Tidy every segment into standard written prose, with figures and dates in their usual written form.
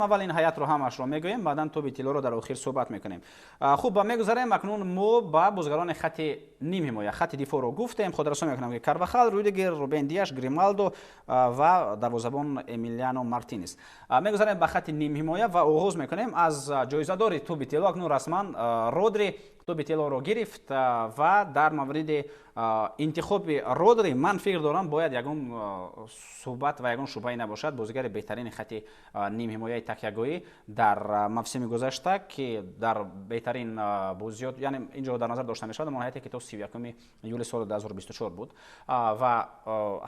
Аввал ин ҳайатро ҳамашро мегӯем, баъдан тӯби тиллоро дар охир суҳбат мекунем. Хуб, мегузарем акнун мо ба бозигарони хати нимҳимоя. Хати дифоъро гуфтем. Хотиррасон мекунам, ки Карвахал, Рюдигер, Рубен Диаш, Грималдо ва дарвозабон Эмилиано Мартинес. Мегузарем ба хати нимҳимоя ва оғоз мекунем аз ҷоизадори тӯби тилло. Акнун расман Родри тӯби тиллоро гирифт ва дар мавриди интихоби Родри, ман фикр дорам, бояд ягон суҳбат ва ягон шубҳае набошад. Бозигари беҳтарини хати нимҳимояи такягоҳӣ дар мавсими гузашта, ки дар беҳтарин бозиёт, яъне инҷо дар назар дошта мешавад он ҳайате, ки то 31 июли соли 2024 буд, ва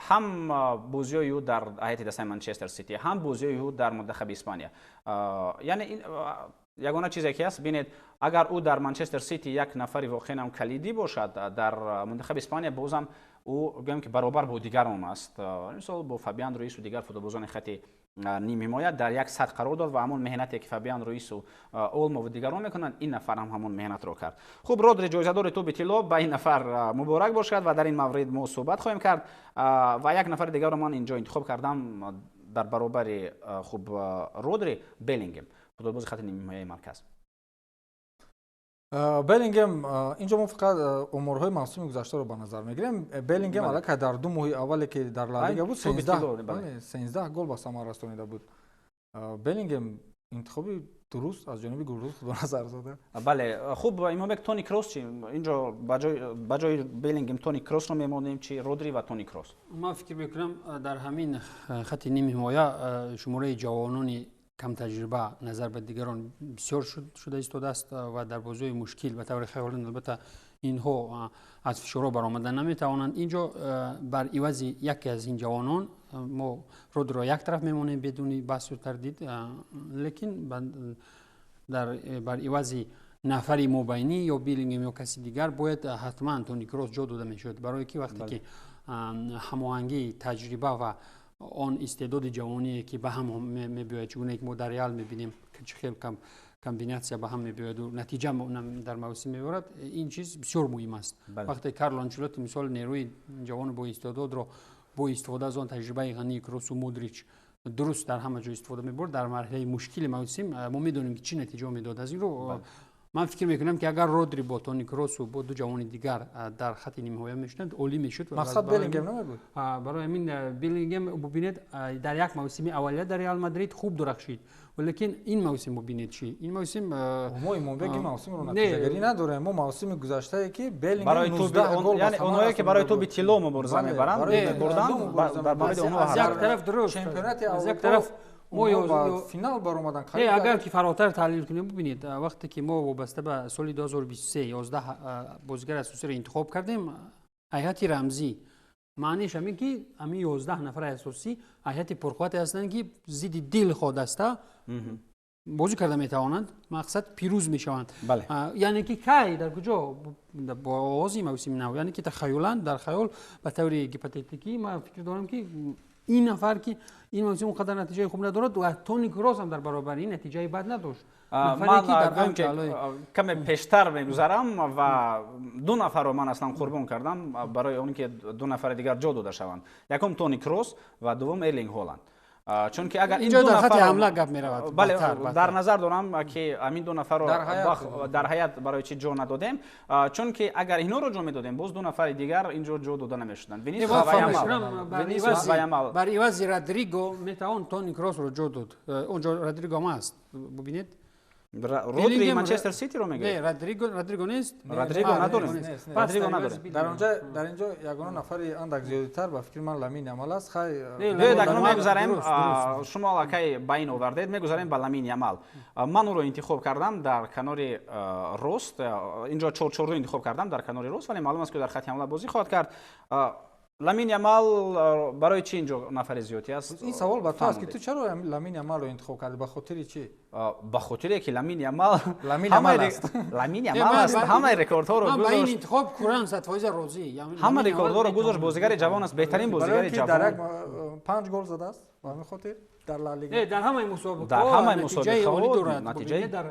ҳам бозиҳои ӯ дар ҳайати дастаи Манчестер Сити, ҳам бозиҳои ӯ дар мунтахаби Испания. Яъне ягона чизе ки ҳаст, бинед, агар ӯ дар Манчестер Сити як нафари воқеан ҳам калидӣ бошад, дар мунтахаби Испания бозам ӯ, гӯем ки, баробар бо дигарон аст. Мисол, бо Фабиан Руису дигар футболбозони хати нимҳимоя дар як сатҳ қарор дод ва ҳамон меҳнате, ки Фабиан Руису, Олмо ва дигарон мекунанд, ин нафар ҳам ҳамон меҳнатро кард. Хуб, Родри ҷоизадори тӯби тилло, ба ин нафар муборак бошад ва дар ин маврид мо суҳбат хоҳем кард. Ва як нафари дигарро ман инҷо интихоб кардам дар баробари, хуб, Родри, Беллингем, футболбози хати нимҳимояи марказ. Беллингем, инҷо мо фақат оморҳои мавсими гузаштаро ба назар мегирем. Беллингем аллакай дар 2 моҳи аввале, ки дар Ла Лига буд, 13 гол ба самар расонида буд. Беллингем интихоби дуруст аз ҷониби Гулруз Худоназарзода. Бале, хуб, Имомбек, Тони Кросс чи? Инҷо ба ҷои Беллингем Тони Кроссро мемонем чи Родри ва Тони Кросс? Ман фикр мекунам, дар ҳамин хати нимҳимоя шумораи ҷавонони камтаҷриба назар ба дигарон бисёр шуда истодааст ва дар бозиҳои мушкил ба таври хаёлин, албатта, инҳо аз фишорҳо баромада наметавонанд. Инҷо бар ивази яке аз ин ҷавонон мо Родриро як тараф мемонем бидуни баҳсу тардид, лекин бар ивази нафари мобайнӣ, ё Беллингем, ё каси дигар, бояд ҳатман Тони Кросс ҷо дода мешуд, барое ки вақте ки ҳамоҳангии таҷриба ва он истеъдоди ҷавоние, ки ба ҳам мебиёяд, чӣ гуна ки мо дар Реал мебинем, чӣ хел комбинатсия ба ҳам мебиёяду натиҷа дар мавсим меорад, ин чиз бисёр муҳим аст. Вақте Карло Анчелотти, мисол, нерӯи ҷавону бо истеъдодро бо истифода аз он таҷрибаи ғании Кросу Модрич дуруст дар ҳама ҷо истифода мебурд, дар марҳилаи мушкили мавсим мо медонем, ки чӣ натиҷао медод. Аз ин рӯ ман фикр мекунам, ки агар Родри бо Тони Кросу бо ду ҷавони дигар дар хати нимҳоя мешуданд, олӣ мешуд. Мақсад Беллингем намебуд? Барои ҳамин Беллингем, бубинед, дар як мавсими аввалия дар Реал Мадрид хуб дурахшид, валекин ин мавсим, бубинед, чи ин мавсим. Мо, Имомбек, ин мавсимро натиҷагарӣ надорем. Мо мавсими гузаштае, ки Беллингем 19 гол. Онҳое, ки барои тӯби тилло мубориза мебаранд, бурданд, дар мавриди онҳо. Аз як тараф дуруст, чемпионати аз як тараф мо ба финал баромадан. Не, агар ки фаротар таҳлил кунем, бубинед, вақте ки мо вобаста ба соли 2023 11 бозигари асосиро интихоб кардем, ҳайати рамзӣ, маъниш ҳамин ки ҳамин 11 нафари асосӣ ҳайати пурқуввате ҳастанд, ки зидди дилхоҳ даста бозӣ карда метавонанд, мақсад, пирӯз мешаванд. Яъне ки кай, дар куҷо? Бо оғози мавсими нав, яъне ки тахаюлан, дар хаёл, ба таври гипотетикӣ ман фикр дорам, ки ин нафар, ки ин мавсим он қадар натиҷаи хуб надорад, ва Тони Кросс ҳам дар баробари ин натиҷаи бад надошт. Ман каме пештар мегузарам ва ду нафарро ман аслан қурбон кардам барои он ки ду нафари дигар ҷо дода шаванд. Якум Тони Кросс ва дуввум Эрлинг Ҳоланд, чунки агар ин ду нафар ҳамла гап меравад. Бале, дар назар дорам, ки ҳамин ду нафарро дар ҳаят барои чӣ ҷо надодем, чунки агар инҳоро ҷо медодем, боз ду нафари дигар инҷо ҷо дода намешуданд. Винисиус ва Ямал. Бар ивази Родриго метавон Тони Кроссро ҷо дод. Онҷо Родриго ҳам аст, бубинед. Родри Манчестер Ситиро мегӯед? Не, Родриго, Родриго нест. Родриго надорем, Родриго надорем. Дар онҷо, дар инҷо ягона нафари андак зиёдитар, ба фикри ман, Ламин Ямал аст. Хай. Биёед, акнун мегузарем, шумо аллакай ба ин овардед, мегузарем ба Ламин Ямал. Ман ӯро интихоб кардам дар канори рост. Инҷо чорчорду интихоб кардам дар канори рост, вале маълум аст, ки дар хати ҳамла бозӣ хоҳад кард. Ламин Ямал барои чӣ инҷо нафари зиёдӣ аст? Ин савол ба ту аст, ки ту чаро Ламин Ямалро интихоб кардӣ, ба хотири чӣ? Ба хотире ки Ламин Ямал Ламин Ямал аст. Ламин Ямал аст, ҳамаи рекордҳоро гузошт. Ба ин интихоб куран 100% розӣ. Ҳама рекордҳоро гузошт, бозигари ҷавон аст, беҳтарин бозигари ҷавон. Дар як панҷ гол задааст. Ба ҳамин хотир дар Ла Лига. Не, дар ҳамаи мусобиқаҳо натиҷаи олӣ дорад. Натиҷаи дар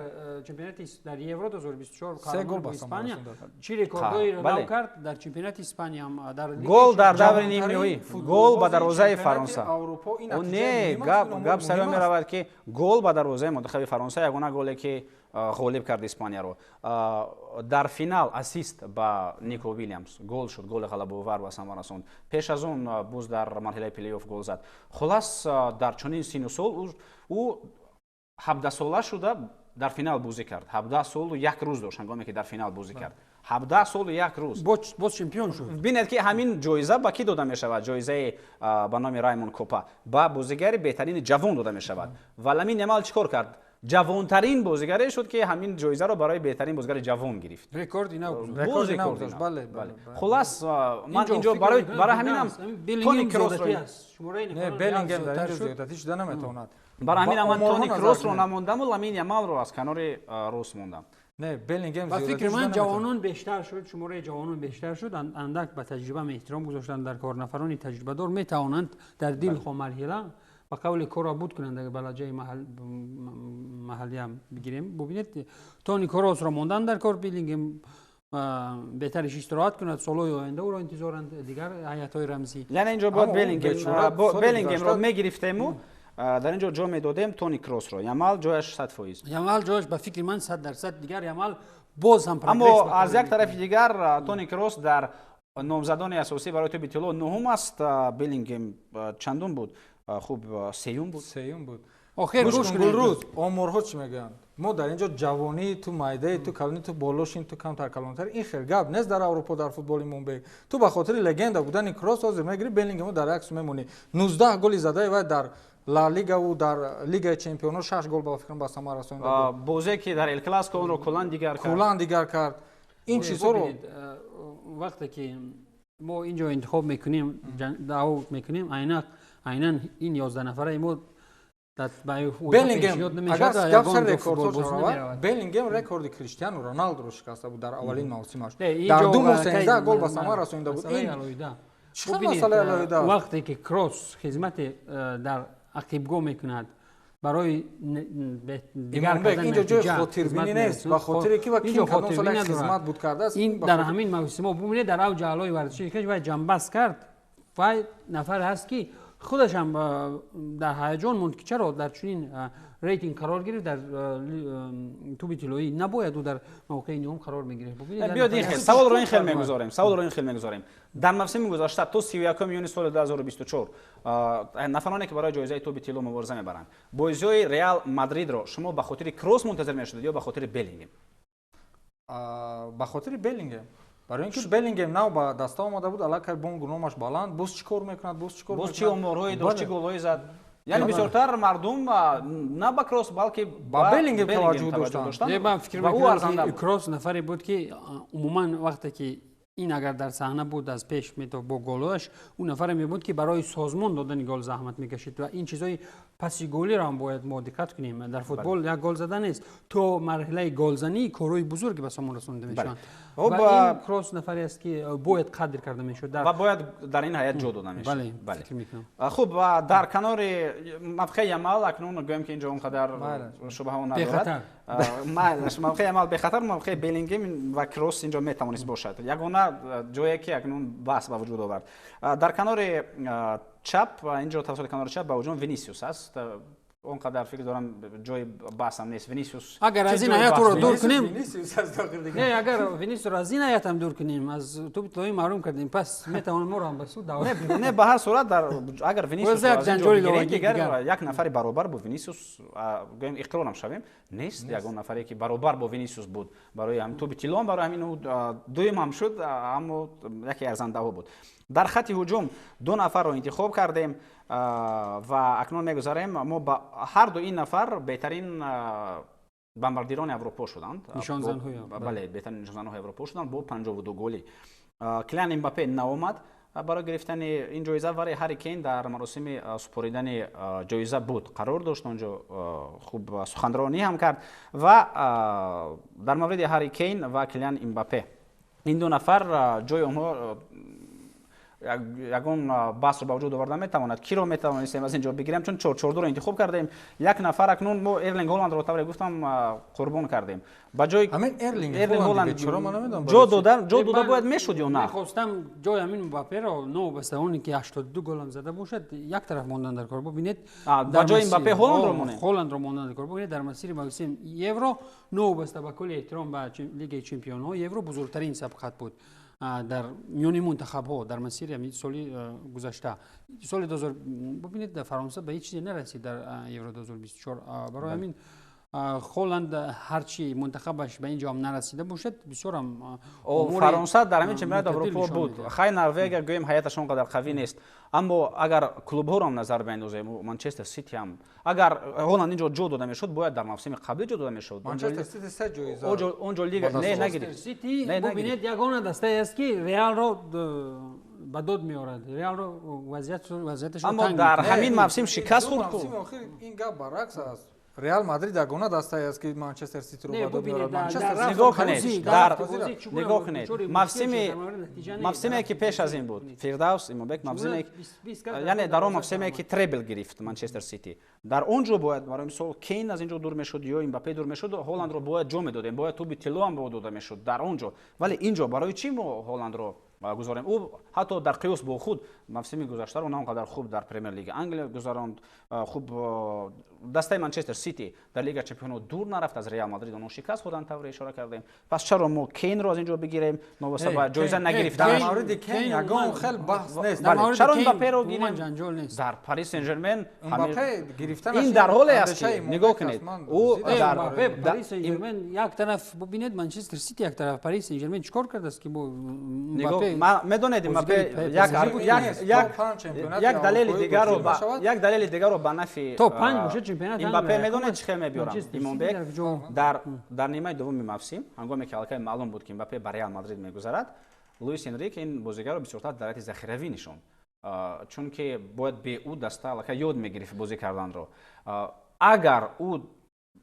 чемпионати дар Евро 2024 се гол ба Испания чӣ рекордҳоеро нав кард дар чемпионати Испания ҳам дар гол дар даври нимниҳоӣ, гол ба дарвозаи Фаронса. Не, гап сари он меравад, ки гол ба дарвозаи мунтахаби Фаронса, ягона голе ки ғолиб кард Испанияро. Дар финал ассист ба Нико Вилямс гол шуд, голи ғалабаовар ба самар расонд. Пеш аз он боз дар марҳилаи плей-офф гол зад. Хулас, дар чунин сину сол ӯ 17 сола шуда дар финал бозӣ кард. 17 солу 1 рӯз дошт, ҳангоме ки дар финал бозӣ кард. 17 солу 1 рӯз. Боз чемпион шуд. Бинед, ки ҳамин ҷоиза ба кӣ дода мешавад? Ҷоизаи ба номи Раймон Копа ба бозигари беҳтарини ҷавон дода мешавад. Ва Ламин Ямал чӣ кор кард? Ҷавонтарин бозигаре шуд, ки ҳамин ҷоизаро барои беҳтарин бозигари ҷавон гирифт. Рекорди нав. Бале. Хулас, ман инҷо барои ҳаминам Тони Кросро Беллингем дар инҷо зиёдатӣ шуда наметавонад. Барои ҳаминам ман Тони Кросро намондаму Ламин Ямалро аз канори рост мондам. Не, Беллингем. Ба фикри ман, ҷавонон бештар шуд, шумораи ҷавонон бештар шуд, андак ба таҷриба эҳтиром гузоштанд дар кор. Нафарони таҷрибадор метавонанд дар дилхоҳ марҳила ба қавли корро буд кунанд. Агар ба лаҳҷаи маҳаллиам бигирем, бубинед, Тони Кросро мондан дар кор, Беллингем беҳтариш истироҳат кунад, солҳои оянда ӯро интизоранд дигар ҳайатҳои рамзӣ. Яъне инҷо бояд Беллингемро мегирифтему дар ин ҷо ҷо медодем Тони Кросро. Ямал ҷояш 100%. Ямал ҷояш, ба фикри ман, 100%. Дигар Ямал боз ҳам Аммо аз як тарафи дигар Тони Крос дар номзадони асосӣ барои тӯби тилло нуҳум аст. Беллингем чандум буд? Хуб, сеюм буд. Сеюм буд. Охир. Гӯш кун, Гулрӯз, оморҳо чӣ мегӯянд? Мо дар ин ҷо ҷавонии ту, майдаи ту, калони ту, болошин ту, камтар калонтар, ин хел гап нест дар Аврупо, дар футболи Мумбей. Ту ба хотири легенда будани Кросс ҳозир мегирӣ, Беллингемо дар як су мемонӣ. 19 голи задаи вай дар Ла Лигаву дар Лигаи Чемпионҳо, шаш гол, ба фикрам, ба самар расонида. Бозе ки дар Эл Классико онро куллан дигар кард. Куллан дигар кард. Ин чизҳоро Вақте ки мо ин ҷо интихоб мекунем, даъво мекунем, айнан ин 11 нафараи мо. Беллингем, агар гап сар рекордҳо шавад, Беллингем рекорди Криштиану Роналдуро шикаста буд дар аввалин мавсимаш, дар 2 моҳ 13 гол ба самар расонида буд. Ин чӣ хел масъалаи алоҳида? Вақте ки Кросс хизмати дар ақибгоҳ мекунад барои дигар, инҷо ҷои хотирбинӣ нест, ба хотире ки ва ким кадом сол як хизмат буд кардааст. Ин дар ҳамин мавсимҳо, бубинед, дар авҷи аълои варзиши хеш вай ҷамъбаст кард. Вай нафаре ҳаст, ки худашам дар ҳаяҷон монд, ки чаро дар чунин рейтинг қарор гирифт. Дар тӯби тиллоӣ набояд ӯ дар мавқеи нӯҳум қарор мегирифт. Биёд, ин хел саволро ин хел мегузорем, саволро ин хел мегузорем. Дар мавсими гузашта то 31 июни соли 2024 нафароне ки барои ҷоизаи тӯби тилло мубориза мебаранд, бозиҳои Реал Мадридро шумо ба хотири Кросс мунтазир мешудед ё ба хотири Беллингем? Ба хотири Беллингем, барои ин ки Беллингем нав ба даста омада буд, аллакай бонгу номаш баланд, боз чӣ кор мекунад, боз чӣ кор. Боз чӣ оморҳое дошт, чӣ голҳое зад. Яъне бисёртар мардум на ба Кросс, балки ба Беллингем таваҷҷӯҳ доштанд. Ман фикр мекунам, ки Кросс нафаре буд, ки умуман вақте ки ин агар дар саҳна буд, аз пеш бо голоаш, ӯ нафаре мебуд, ки барои созмон додани гол заҳмат мекашид. Ва ин чизҳои паси голиро ҳам бояд мо диққат кунем. Дар футбол як гол зада нест, то марҳилаи голзанӣ корҳои бузурге ба сомон расонида мешаванд. Ва ин Кросс нафаре аст, ки бояд қадр карда мешуд. Ва бояд дар ин ҳайат ҷо дода мешуд. Бале, фикр мекунам. Хуб, дар канори мавқеи Ямал акнун гӯем, ки инҷо он қадар шубҳао надорад. Мавқеи Ямал бехатар, мавқеи Беллингем ва Кросс инҷо метавонист бошад. Ягона ҷое ки акнун баҳс ба вуҷуд овард дар канори чап, инҷо тавассути канори чап ба ҳуҷум Винисиус аст. Он қадар, фикр дорам, ҷои баҳсам нест Винисиус. Агар аз ин ҳаят ӯро дур кунем, не, агар Винисиусро аз ин ҳаятам дур кунем, аз тӯби тиллоӣ маҳрум кардем, пас метавонем моро ҳам ба суд даъват. Не, ба ҳар сурат, агар Винисиус дигар як нафари баробар бо Винисиус, гӯем, иқрорам шавем, нест ягон нафаре, ки баробар бо Винисиус буд барои ҳамин тӯби тиллоам. Барои ҳамин дуюм ҳам шуд, аммо яке арзандаҳо буд. Дар хати ҳуҷум ду нафарро интихоб кардем ва акнун мегузарем мо ба ҳар ду ин нафар. Беҳтарин бомбардирони Аврупо шуданд. Бале, беҳтарин нишонзанҳои Аврупо шуданд бо 52 голӣ. Килиан Мбаппе наомад барои гирифтани ин ҷоиза, вале Ҳарри Кейн дар маросими супоридани ҷоиза буд, қарор дошт онҷо, хуб суханронӣ ҳам кард. Ва дар мавриди Ҳарри Кейн ва Килиан Мбаппе, ин ду нафар ҷои онҳо ягон баҳсро ба вуҷуд оварда метавонад. Киро метавонистем аз ин ҷо бигирем, чун 4-4-2-ро интихоб кардем. Як нафар акнун мо Эрлинг Ҳоландро, тавре гуфтам, қурбон кардем. Ба ҷои ҳамин Эрлинг Ҳоланд чаро ман намедонам ҷо дода бояд мешуд ё на? Мехостам ҷои ҳамин Мбапперо, новобаста оне ки 82 голам зада бошад, як тараф мондан дар кор. Бубинед, ба ҷои Мбаппе Ҳоландро монем. Ҳоландро мондан дар кор. Бубинед, дар масири мавсим Евро, новобаста ба кулли эҳтиром ба Лигаи чемпионҳо, Евро бузургтарин сабқат буд дар миёни мунтахабҳо дар масири ҳамин соли гузашта. Соли 2000 бубинед, дар Фаронса ба ҳеҷ чизе нарасид дар Евро 2024. Барои ҳамин Холанд ҳарчи мунтахабаш ба ин ҷо ҳам нарасида бошад, бисёрам Фаронса дар ҳамин чемпионати Аврупо буд. Хай, Норвегия гӯем ҳайаташ он қадар қавӣ нест, аммо агар клубҳоро ҳам назар биандозем, Манчестер Сити ҳам, агар Ҳоланд инҷо ҷо дода мешуд, бояд дар мавсими қаблӣ ҷо дода мешуд. Манчестер Сити се ҷоиза онҷо лига не нагирифт. Сити бубинед, ягона дастае аст, ки Реалро ба дод меорад, Реалро вазъияташро аммо дар ҳамин мавсим шикаст хӯрд. Ин гап баръакс аст. Реал Мадрид ягона дастае аст, ки Манчестер Ситиро ба дод меорад. Нигоҳ кунед, дар нигоҳ кунед, мавсиме ки пеш аз ин буд, Фирдавс, Имомбек, мавсиме, яъне дар он мавсиме ки требл гирифт Манчестер Сити, дар он ҷо бояд, барои мисол, Кейн аз ин ҷо дур мешуд ё Мбаппе дур мешуд, Ҳоландро бояд ҷо медодем, бояд тӯби тилло ҳам ба ӯ дода мешуд дар он ҷо. Вале ин ҷо барои чӣ мо Ҳоландро гузорем? Ӯ ҳатто дар қиёс бо худ мавсими гузаштаро на он қадар хуб дар Премер Лига Англия гузаронд. Хуб, дастаи Манчестер Сити дар Лига чемпионҳо дур нарафт аз Реал Мадрид, онҳо шикаст хӯрданд, тавре ишора кардем. Пас чаро мо Кейнро аз ин ҷо бигирем, новобаста ба ҷоиза нагирифтан? Дар мавриди Кейн ягон хел баҳс нест. Чаро Мбапперо гирем? Дар Парис Сен Жермен ин дар ҳоле аст, ки нигоҳ кунед, ӯ дар Парис Сен Жермен як тараф, бубинед, Манчестер Сити як тараф, Парис Сен Жермен чикор кардааст, ки Мбаппе? Медонед, Мбаппе як далели дигарро, як далели дигарро ба нафи то панҷ бошад чемпионат Мбаппе медонед чӣ хел мебиёрам, Имомбек? Дар нимаи дуввуми мавсим, ҳангоме ки аллакай маълум буд, ки Мбаппе ба Реал Мадрид мегузарад, Луис Энрике ин бозигарро бисёртар дар ҳайати захиравӣ нишонд, чунки бояд бе ӯ даста аллакай ёд мегирифт бозӣ карданро. Агар ӯ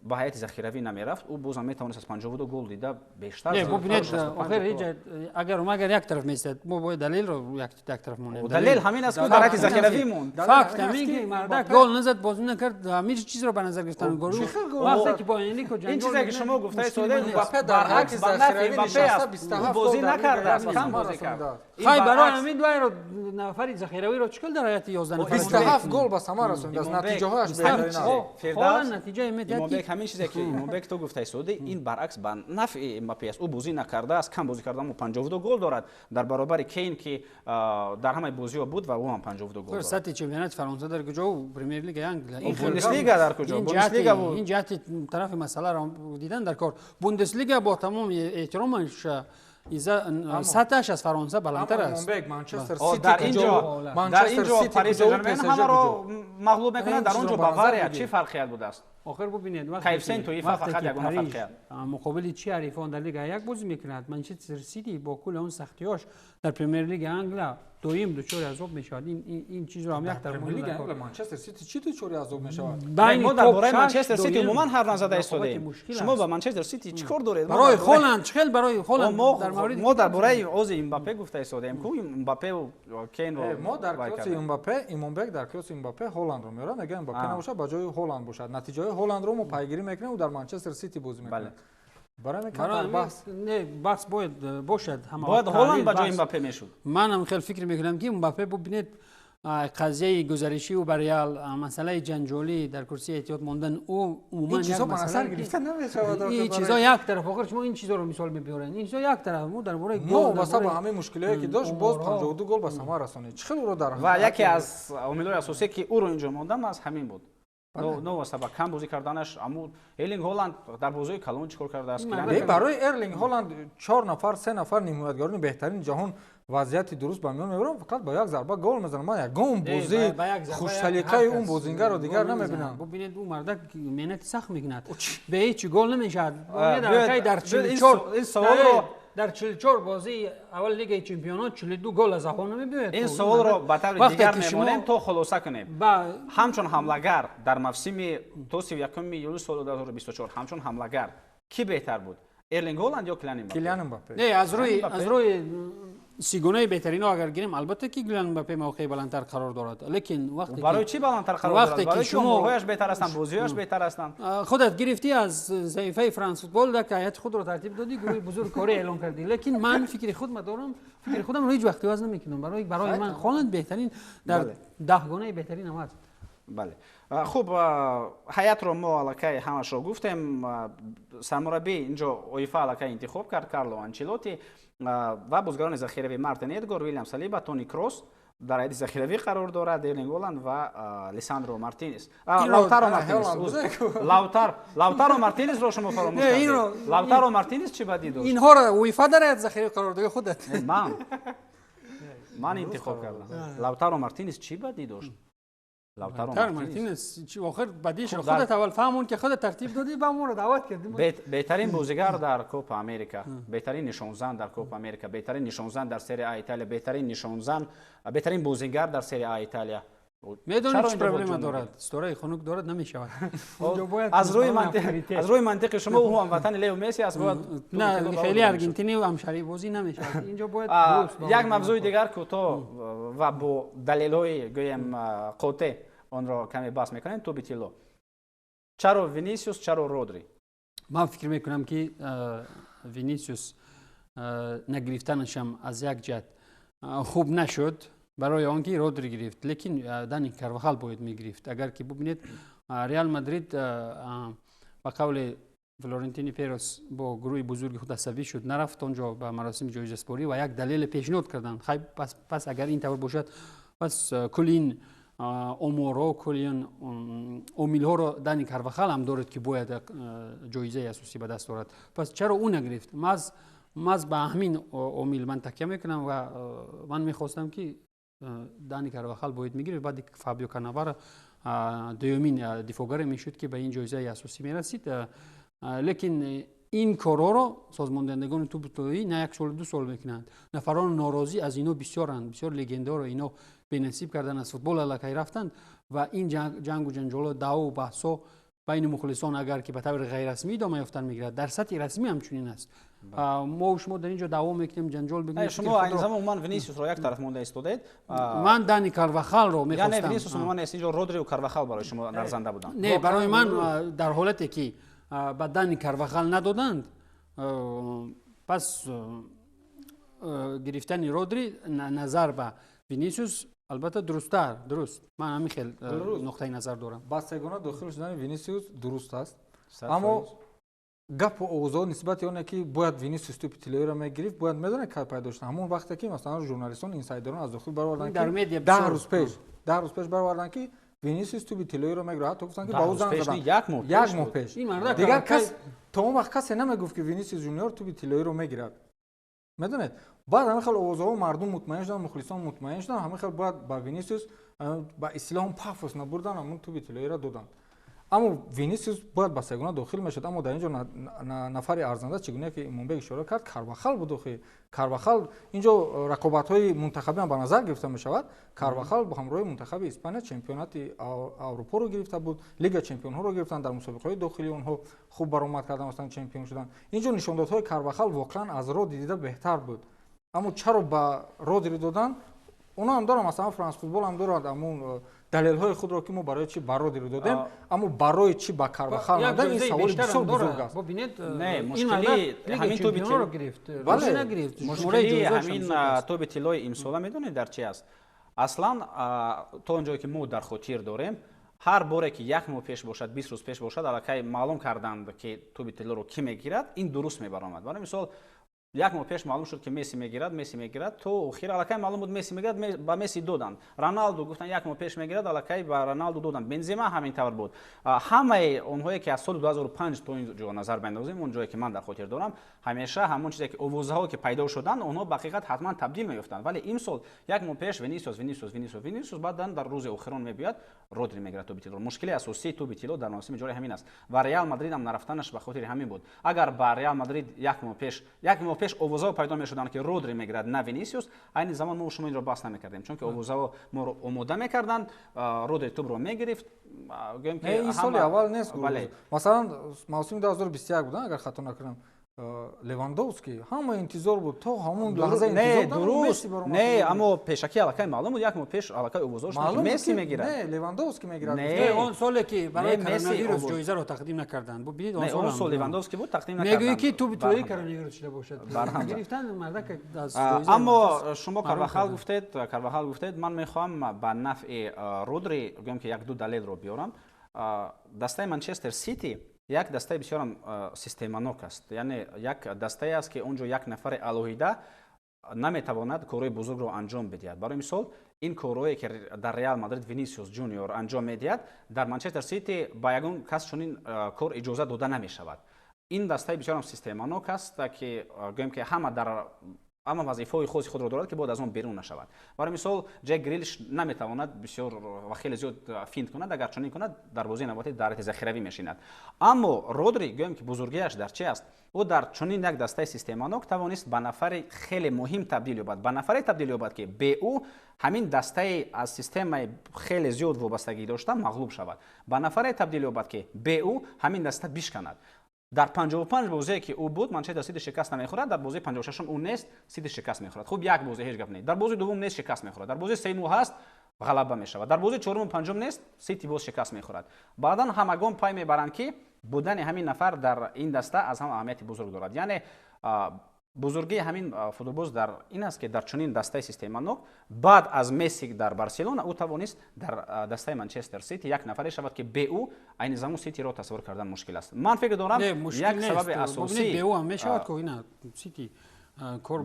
ба ҳайати захиравӣ намерафт, ӯ бозам метавонист аз 52 гол дида бештар. Не, бубинед, охир ҳеҷ агар як тараф меистад, мо бояд далелро як тараф монем. Далел ҳамин аст, ки дар ҳайати захиравӣ монд. Факт ҳамин, ки мардак гол назад, бозӣ накард, ҳамин чизро ба назар гирифтан. Вақте ки бо Энрико ҷанҷол, ин чизе ки шумо гуфтаед, сода, баръакс ба нафи Мбаппе аст. Ӯ бозӣ накардааст, кам бозӣ кард. Хай, барои ҳамин дуайро нафари захиравиро чӣ кал дар ҳайати 11 нафар 27 гол ба самар расонидааст, натиҷаҳояш беҳтарин аст. Натиҷаи медиҳад, ки ҳамин чизе ки Имомбек ту гуфтаи, соди, ин баръакс ба нафъи Мбаппе аст. Ӯ бозӣ накардааст, кам бозӣ карда, аммо 52 гол дорад дар баробари Кейн, ки дар ҳамаи бозиҳо буд ва ӯ ҳам 52 гол дорад. Сатҳи чемпионати Фаронса дар куҷо, Премер Лигаи Англия? Бундеслига дар куҷо? Бундеслига ин ҷиҳати тарафи масъаларо дидан дар кор. Бундеслига бо тамоми эҳтиромаш сатҳаш аз Фаронса баландтар аст. Манчестер Сити дар инҷо Парис Сен-Жермен ҳамаро мағлуб мекунад, дар он ҷо Бавария, чӣ фарқият будааст? Охир бубинед, коэффисиент УЕФА фақат ягона фарқият. Муқобили чӣ ҳарифон дар Лига як бозӣ мекунад, Манчестер Сити бо кулли он сахтиҳош дар Премер Лигаи Англия доим дучори азоб мешавад. Ин чизро ҳам як тараф. Лигаи Англия Манчестер Сити чӣ дучори азоб мешавад? Мо дар бораи Манчестер Сити умуман ҳарф назада истодаем. Шумо ба Манчестер Сити чӣ кор доред? Барои Холанд чӣ хел, барои Холанд дар мавриди мо дар бораи ози Мбаппе гуфта истодаем, ку Мбаппе Кейнро. Мо дар қиёси Мбаппе, Имомбек дар қиёси Мбаппе Холандро меорад, мегӯяд Мбаппе набошад, ба ҷои Холанд бошад. Натиҷаҳои Холандро мо пайгирӣ мекунем, ӯ дар Манчестер Сити бозӣ мекунад. Барои ҳамин камтар баҳс не, баҳс бояд бошад. Бояд Ҳоланд ба ҷои Мбаппе мешуд. Манам хеле фикр мекунам, ки Мбаппе, бубинед, қазияи гузаришии ӯ ба Реал, масъалаи ҷанҷолӣ дар курсии эҳтиёт мондан ӯ, умуман ин чизҳо ба назар гирифта намешавад. Ин чизҳо як тараф. Охир шумо ин чизҳоро мисол мебиёред, ин чизҳо як тараф, мо дар бораи новобаста ба ҳамаи мушкилиҳое ки дошт, боз 52 гол ба самар расонид. Чӣ хел ӯро дар ва яке аз омилҳои асосие, ки ӯро инҷо мондам, аз ҳамин буд, новобаста ба кам бозӣ карданаш. Аммо Эрлинг Ҳоланд дар бозиҳои калон чӣ кор кардааст? Барои Эрлинг Ҳоланд чор нафар, се нафар нимҳоятгарони беҳтарини ҷаҳон вазъияти дуруст ба миён мебаранд, фақат ба як зарба гол мезананд. Ман ягон бозии хушсалиқаи он бозингарро дигар намебинам. Бубинед, ӯ мардак меҳнати сахт мекунад, бе ҳеҷ гол намешавад. Дар ин саволро дар 44 бозии аввали Лигаи чемпионот 42 гол аз аҳо намебиёяд. Ин саволро ба таври дигар мемонем, то хулоса кунем. Ҳамчун ҳамлагар дар мавсими то 31 июли соли 2024, ҳамчун ҳамлагар кӣ беҳтар буд, Эрлинг Ҳоланд ё Килиан Мбаппе? Килиан Мбаппе. Не, аз рӯи Сигонаи беҳтаринҳо агар гирем, албатта ки Килиан Мбаппе мавқеи баландтар қарор дорад, лекин вақте барои чӣ баландтар қарор дорад? Барои чӣ оморҳояш беҳтар ҳастанд, бозиҳояш беҳтар ҳастанд? Худат гирифтӣ аз саҳифаи Франс Футбол, дар ҳайати худро тартиб додӣ, гурӯҳи бузург корӣ эълон кардӣ, лекин ман фикри худро дорам, фикри худамро ҳеҷ вақт иваз намекунам. Барои ман Холанд беҳтарин дар даҳгонаи беҳтарин ҳам аст. Бале, хуб, ҳайатро мо аллакай ҳамашро гуфтем. Сармураббӣ инҷо УЕФА аллакай интихоб кард Карло Анчелотти ва бозигарони захиравӣ Мартин Эдгор, Вилям Салиба, Тони Кросс дар ҳайати захиравӣ қарор дорад, Эрлинг Холанд ва Лисандро Мартинес. Лаутаро Мартинес, Лаутаро Мартинесро шумо фаромӯш кардед. Лаутаро Мартинес чӣ бадӣ дошт? Инҳоро УЕФА дар ҳайати захиравӣ қарор дод, худат? Ман интихоб кардам. Лаутаро Мартинес чӣ бадӣ дошт? Лаутаро Мартинес охир бадишро худат аввал фаҳмон, ки худат тартиб додӣ, ба моро даъват кардӣ. Беҳтарин бозигар дар Копа Америка, беҳтарин нишонзан дар Копа Америка, беҳтарин нишонзан дар Серия А Италия, беҳтарин нишонзан, беҳтарин бозигар дар Серия А Италия. Медонӣ чӣ проблема дорад? Ситораи хунук дорад, намешавад. Аз рӯи мантиқи шумо ӯ ҳамватани Лео Месси аст, бояд не, хеле аргентинӣ ҳамшаҳрӣ бозӣ намешавад. Инҷо бояд як мавзӯи дигар кӯтоҳ ва бо далелҳои гӯем қотеъ онро каме баҳс мекунем. Тӯби тилло. Чаро Винисиус, чаро Родри? Ман фикр мекунам, ки Винисиус нагирифтанашам аз як ҷиҳат хуб нашуд, барои он ки Родри гирифт, лекин Дани Карвахал бояд мегирифт. Агар ки бубинед, Реал Мадрид ба қавли Флорентини Перос бо гурӯҳи бузурги худ асабӣ шуд, нарафт он ҷо ба маросими ҷоизаспорӣ ва як далеле пешниҳод карданд. Хай, пас агар ин тавр бошад, пас кулли ин оморҳо, кулли ин омилҳоро Дани Карвахал ҳам дорад, ки бояд ҷоизаи асосӣ ба даст орад. Пас чаро ӯ нагирифт? Маз ба ҳамин омил ман такя мекунам ва ман мехостам, ки Дани Карвахал бояд мегирифт. Баъди Фабио Канаваро дуюмин дифоъгаре мешуд, ки ба ин ҷоизаи асосӣ мерасид. Лекин ин корҳоро созмондиҳандагони тӯби тиллоӣ на як солу ду сол мекунанд. Нафарони норозӣ аз ино бисёранд, бисёр легендаро ино бенасиб кардан, аз футбол аллакай рафтанд ва ин ҷангу ҷанҷоло, даъву баҳсҳо байни мухлисон агар ки ба таври ғайррасмӣ идома ёфтан мегирад, дар сатҳи расмӣ ҳамчунин аст. Мо шумо дар ин ҷо даъво мекунем, ҷанҷол мекунем. Шумо айни замон умуман Винисиусро як тараф монда истодаед. Ман Дани Карвахалро мехостам. Яъне Винисиус умуман нест, инҷо Родриу Карвахал барои шумо арзанда буданд. Не, барои ман дар ҳолате ки ба Дани Карвахал надоданд, пас гирифтани Родри назар ба Винисиус албатта дурусттар, дуруст. Ман ҳамин хел нуқтаи назар дорам. Ба сегона дохил шудани Винисиус дуруст аст, аммо гапу овозҳо нисбати оне ки бояд Винисиус тӯпи тиллоиро мегирифт, бояд медонед кай пайдо шуд? Ҳамон вақте ки масалан журналистон, инсайдерон аз дохил бароварданд, ки 10 рӯз пеш бароварданд, ки Винисиус тӯпи тиллоиро мегирад. Ҳатто гуфтанд, ки ба ӯ занг заданд як моҳ пеш. Дигар кас то он вақт касе намегуфт, ки Винисиус Жуниор тӯпи тиллоиро мегирад, медонед. Баъд ҳамин хел овозҳо, мардум мутмаин шуданд, мухлисон мутмаин шуданд, ҳамин хел бояд ба Винисиус ба истилоҳ пафос набурдан, ҳамон тӯпи тиллоиро доданд. Аммо Винисиус бояд ба сегона дохил мешуд. Аммо дар ин ҷо нафари арзанда, чӣ гуна ки Имомбек ишора кард, Карвахал буд. Охи Карвахал инҷо рақобатҳои мунтахабӣ ҳам ба назар гирифта мешавад. Карвахал бо ҳамроҳи мунтахаби Испания чемпионати Аврупоро гирифта буд, Лига чемпионҳоро гирифтанд, дар мусобиқаҳои дохилии онҳо хуб баромад кардан, масалан чемпион шуданд. Инҷо нишондодҳои Карвахал воқеан аз Родри дида беҳтар буд. Аммо чаро ба Родри доданд? Оно ҳам дорам, масалан Франс Футбол ҳам дорад ҳамон далелҳои худро, ки мо барои чӣ ба Родри додем, аммо барои чӣ ба Карвахал надодем, ин саволи бисёр бузург аст. Не, мушкили ҳамин тӯби мушкили ҳамин тӯби тиллои имсола медонед дар чи аст? Аслан то он ҷое ки мо дар хотир дорем, ҳар боре ки як моҳ пеш бошад, 20 рӯз пеш бошад, аллакай маълум карданд, ки тӯби тиллоро кӣ мегирад, ин дуруст мебаромад. Барои мисол, як моҳ пеш маълум шуд, ки Месси мегирад, Месси мегирад, то охир аллакай маълум буд, Месси мегирад, ба Месси доданд. Роналду гуфтанд, як моҳ пеш мегирад, аллакай ба Роналду доданд. Бензема ҳамин тавр буд. Ҳамаи онҳое ки аз соли 2005 то ин ҷо назар бандозем, он ҷое ки ман дар хотир дорам, ҳамеша ҳамон чизе ки овозаҳо ки пайдо шуданд, онҳо ба ҳақиқат ҳатман табдил меёфтанд. Вале имсол як моҳ пеш Винисиус, Винисиус, Винисиус, Винисиус, баъдан дар рӯзи охирон мебиёяд, Родри мегирад тӯби тиллоро. Мушкили асосии тӯби тилло дар мавсими ҷорӣ ҳамин аст ва Реал Мадрид ҳам нарафтанаш ба хотири ҳамин буд. Агар ба Реал Мадрид як моҳ пеш овозаҳо пайдо мешуданд, ки Родри мегирад, на Винисиус, айни замон мо шумо инро баҳс намекардем, чунки овозаҳо моро омода мекарданд, Родри тӯбро мегирифт. Гӯем ки ин соли аввал нест. Масалан, мавсими 2021 буд, агар хато накунам. Левандовски ҳама интизор буд то ҳамон лаҳза интизор дуруст не, аммо пешакӣ аллакай маълум буд, як моҳ пеш аллакай овозҳо шуд, ки Месси мегирад. Не, Левандовски мегирад. Не, он соле ки барои коронавирус ҷоизаро тақдим накарданд. Бубинед, он сол Левандовски буд, тақдим накарданд. Мегӯӣ ки тӯби тиллои коронавирус шуда бошад. Гирифтан мардак аз ҷоиза. Аммо шумо Карвахал гуфтед, Карвахал гуфтед, ман мехоҳам ба нафъи Родри гӯям ки як-ду далелро биёрам. Дастаи Манчестер Сити як дастаи бисёрам системанок аст. Яъне як дастае аст, ки он ҷо як нафари алоҳида наметавонад корҳои бузургро анҷом бидиҳад. Барои мисол, ин корҳое ки дар Реал Мадрид Винисиус Ҷуниор анҷом медиҳад, дар Манчестер Сити ба ягон кас чунин кор иҷоза дода намешавад. Ин дастаи бисёрам системанок аст, ки гӯем ки ҳама дар ҳама вазифаҳои хоси худро дорад, ки бояд аз он берун нашавад. Барои мисол, Ҷек Грилиш наметавонад бисёр ва хеле зиёд финт кунад, агар чунин кунад, дар бозии навбатӣ дар ҳайати захиравӣ мешинад. Аммо Родри, гӯем ки бузургиаш дар чи аст? Ӯ дар чунин як дастаи системанок тавонист ба нафари хеле муҳим табдил ёбад, ба нафаре табдил ёбад, ки бе ӯ ҳамин дастаи аз системаи хеле зиёд вобастагӣ дошта мағлуб шавад, ба нафаре табдил ёбад, ки бе ӯ ҳамин даста бишканад. Дар 55 бозие ки ӯ буд, Манчестер Сити шикаст намехӯрад, дар бозии 56-ум ӯ нест, Сити шикаст мехӯрад. Хуб, як бозӣ ҳеҷ гап не. Дар бозии дуввум нест, шикаст мехӯрад. Дар бозии сеюм ӯ ҳаст, ғалаба мешавад. Дар бозии чоруму панҷум нест, Сити боз шикаст мехӯрад. Баъдан ҳамагон пай мебаранд, ки будани ҳамин нафар дар ин даста аз ҳама аҳамияти бузург дорад. Яъне бузургии ҳамин футболбоз дар ин аст, ки дар чунин дастаи системанок баъд аз Месси дар Барселона ӯ тавонист дар дастаи Манчестер Сити як нафаре шавад, ки бе ӯ айни замон Ситиро тасаввур кардан мушкил аст. Ман фикр дорам, як сабаби асосӣ бе ӯ ҳам мешавад, ки ина Сити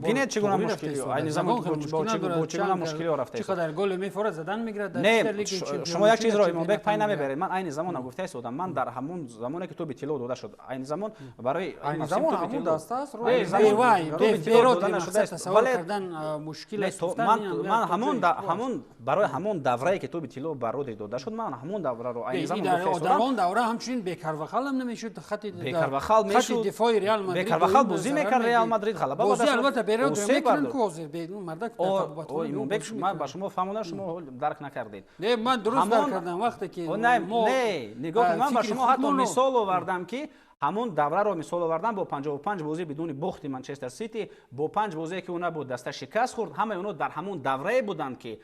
бинед чӣ гуна мушкилиҳо айни замон бо чӣ гуна мушкилиҳо рафта. Чӣ қадар гол мефорад, задан мегирад. Не, шумо як чизро, Имомбек, пай намебаред. Ман айни замон гуфта истодам, ман дар ҳамон замоне ки тӯби тилло дода шуд, айни замон барои айни замон ҳамон даста аст. Ман ҳамон барои ҳамон даврае ки тӯби тилло ба Родри дода шуд, ман ҳамон давраро айни замон гуфта истодам. Дар он давра ҳамчунин бе Карвахал ҳам намешуд, хати Бе Карвахал мешуд, дифои Реал Мадрид, бе Карвахал бозӣ мекард Реал Мадрид, ғалаба. Бозӣ албатта бе Родри мекунанд, ку ҳозир бе мардак дар табобатхона. Имомбек, ман ба шумо фаҳмондам, шумо дарк накардед. Не, ман дуруст дарк кардам вақте ки не, нигоҳ кунед, ман ба шумо ҳатто мисол овардам, ки ҳамон давраро мисол овардам бо 55 бозӣ бидуни бохти Манчестер Сити, бо 5 бозие ки ӯ набуд, даста шикаст хӯрд. Ҳамаи онҳо дар ҳамон даврае буданд, ки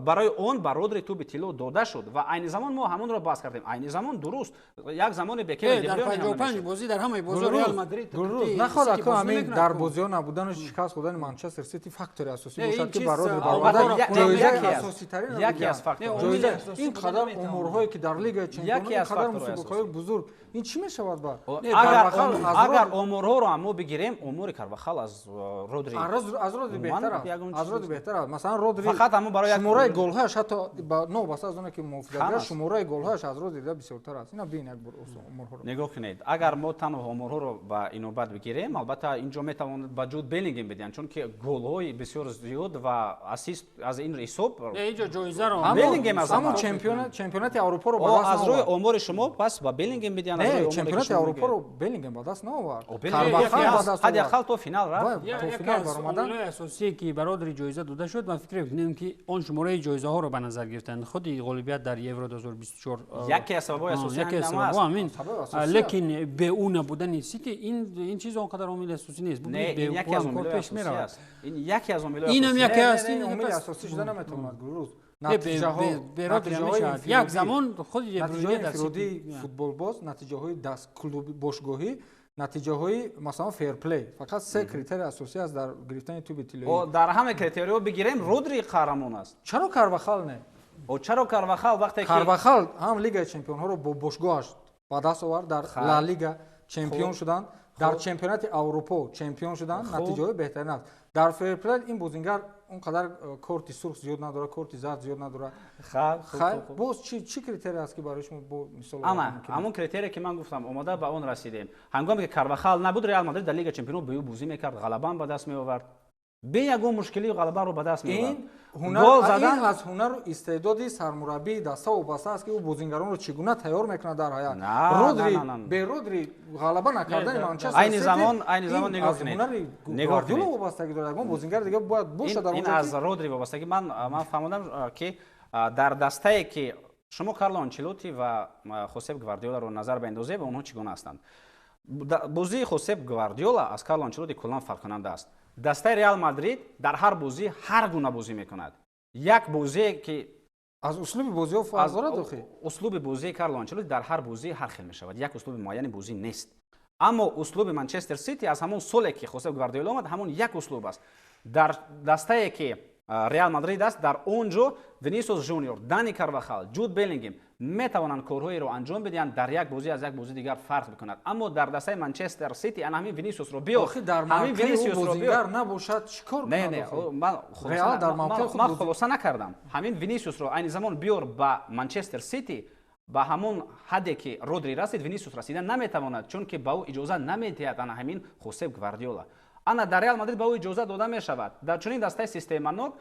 барои он ба Родри тӯби тилло дода шуд ва айни замон мо ҳамонро баҳс кардем. Айни замон дуруст, як замоне Бекем дар 55 бозӣ дар ҳамаи бозиҳо Реал Мадрид дуруст нахоҳад ку ҳамин дар бозиҳо набудану шикаст хӯрдани Манчестер Сити фактори асосӣ бошад, ки ба Родри баромада ҷоизаи асоситарин яке аз факторҳо. Ин қадар умурҳое ки дар Лигаи Чемпионон, ин қадар мусобиқаҳои бузург, ин чӣ мешавад? Ба агар оморҳоро ҳам мо бигирем, омори Карвахал аз Родри аз Родри беҳтар аст, аз Родри беҳтар аст. Масалан, Родри фақат ҳамон барои шумораи голҳояш, ҳатто новобаста аз оне ки муҳофизатгар, шумораи голҳояш аз Родри дида бисёртар аст. Ина бин як бор оморҳоро нигоҳ кунед. Агар мо танҳо оморҳоро ба инобат бигирем, албатта инҷо метавонад ба Ҷуд Беллингем бидиҳанд, чунки голҳои бисёр зиёд ва ассист аз ин ҳисоб инҷо ҷоизаро Беллингем аз ҳамон чемпионати Аврупоро ба даст аз рӯи омори шумо пас ба Беллингем бидиҳанд. Не, чемпионати Аврупоро Беллингем ба даст наовард, ҳадди ақал то финал рафт. То финал баромадан. Омилҳои асосие ки ба Родри ҷоиза дода шуд, ман фикр мекунем, ки он шумораи ҷоизаҳоро ба назар гирифтанд. Худи ғолибият дар Евро 2024 яке аз сабабҳои асосӣ яке аз сабабҳо ҳамин. Лекин бе ӯ набудани Сити ин чиз он қадар омили асосӣ нест. Не, яке аз омилҳои асосӣ аст. Ин яке аз омилҳои инам яке аст. Ин омили асосӣ шуда наметавонад, Гулрӯз. Як замон худи натиҷаҳои инфиродии футболбоз, натиҷаҳои даст клуби бошгоҳӣ, натиҷаҳои масалан фейрплей, фақат се критерии асосӣ аст дар гирифтани тӯби тиллоӣ. Дар ҳама критериҳо бигирем, Родри қаҳрамон аст. Чаро Карвахал не? Чаро Карвахал вақте ки Карвахал ҳам Лигаи чемпионҳоро бо бошгоҳаш ба даст овард, дар Ла Лига чемпион шуданд, дар чемпионати Аврупо чемпион шуданд, натиҷаҳои беҳтарин аст. Дар фейрплей ин бозингар он қадар корти сурх зиёд надорад, корти зард зиёд надорад. Боз чӣ критерия аст, ки барои шумо бо мисол? Ама ҳамон критерие ки ман гуфтам, омода ба он расидем. Ҳангоме ки Карвахал набуд, Реал Мадрид дар Лига чемпионон бо ӯ бозӣ мекард, ғалабаам ба даст меовард, бе ягон мушкилӣ ғалабаро ба даст меовард. Гол задан аз ҳунару истеъдоди сармураббии даста вобаста аст, ки ӯ бозингаронро чӣ гуна тайёр мекунад дар ҳаят. Родри бе Родри ғалаба накардани Манчестер айни замон, айни замон нигоҳ кунед, ҳунари Гвардиола вобастагӣ дорад. Ягон бозингари дига бояд бошад дар ин аз Родри вобастагӣ. Ман фаҳмодам, ки дар дастае ки шумо Карло Анчелотти ва Хосеп Гвардиоларо назар биандозед, онҳо чӣ гуна ҳастанд. Бозии Хосеп Гвардиола аз Карло Анчелоти куллан фарқкунанда аст. Дастаи Реал Мадрид дар ҳар бозӣ ҳар гуна бозӣ мекунад. Як бозие ки аз услуби бозиҳо фарқ дорад охи. Услуби бозии Карло Анчелоти дар ҳар бозӣ ҳар хел мешавад, як услуби муайяни бозӣ нест. Аммо услуби Манчестер Сити аз ҳамон соле ки Хосеп Гвардиола омад, ҳамон як услуб аст. Дар дастае ки Реал Мадрид аст, дар он ҷо Винисиус Жуниор, Дани Карвахал, Ҷуд Беллингем метавонанд корҳоеро анҷом бидиҳанд, дар як бозӣ аз як бозӣ дигар фарқ бикунад. Аммо дар дастаи Манчестер Сити ана ҳамин Винисиусро биёр, охи дар ҳамин мавқеи ӯ Винисиусро биёр. Бозингар набошад, чӣ кор Не, кунад не, охи? Ман Реал дар мавқеи худ ман хулоса накардам. Ҳамин Винисиусро айни замон биёр ба Манчестер Сити, ба ҳамон ҳадде ки Родри расид, Винисиус расида наметавонад, чунки ба ӯ иҷоза намедиҳад ана ҳамин Хосеп Гвардиола. Ана дар Реал Мадрид ба ӯ иҷоза дода мешавад. Дар чунин дастаи системанок,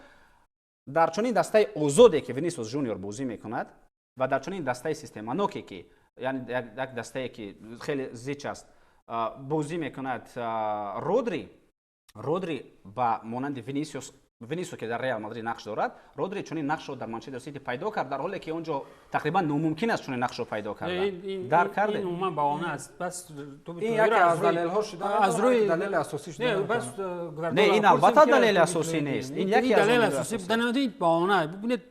дар чунин дастаи озоде ки Винисиус Жуниор бозӣ мекунад ва дар чунин дастаи системаноке ки, яъне як дастае ки хеле зич аст, бозӣ мекунад Родри. Родри ба монанди Винисиус, Винисиус ки дар Реал Мадрид нақш дорад, Родри чунин нақшро дар Манчестер Сити пайдо кард, дар ҳоле ки он ҷо тақрибан номумкин аст чунин нақшро пайдо кардан. Дарк кардед? Ин умуман баҳона аст. Бас ин яке аз далелҳо шуда аз рӯи далели асосӣ шуда Не, бас Не, ин албатта далели асосӣ нест. Ин яке аз далели омилҳои асосӣ асосӣ. Будан ин баҳона. Бубинед,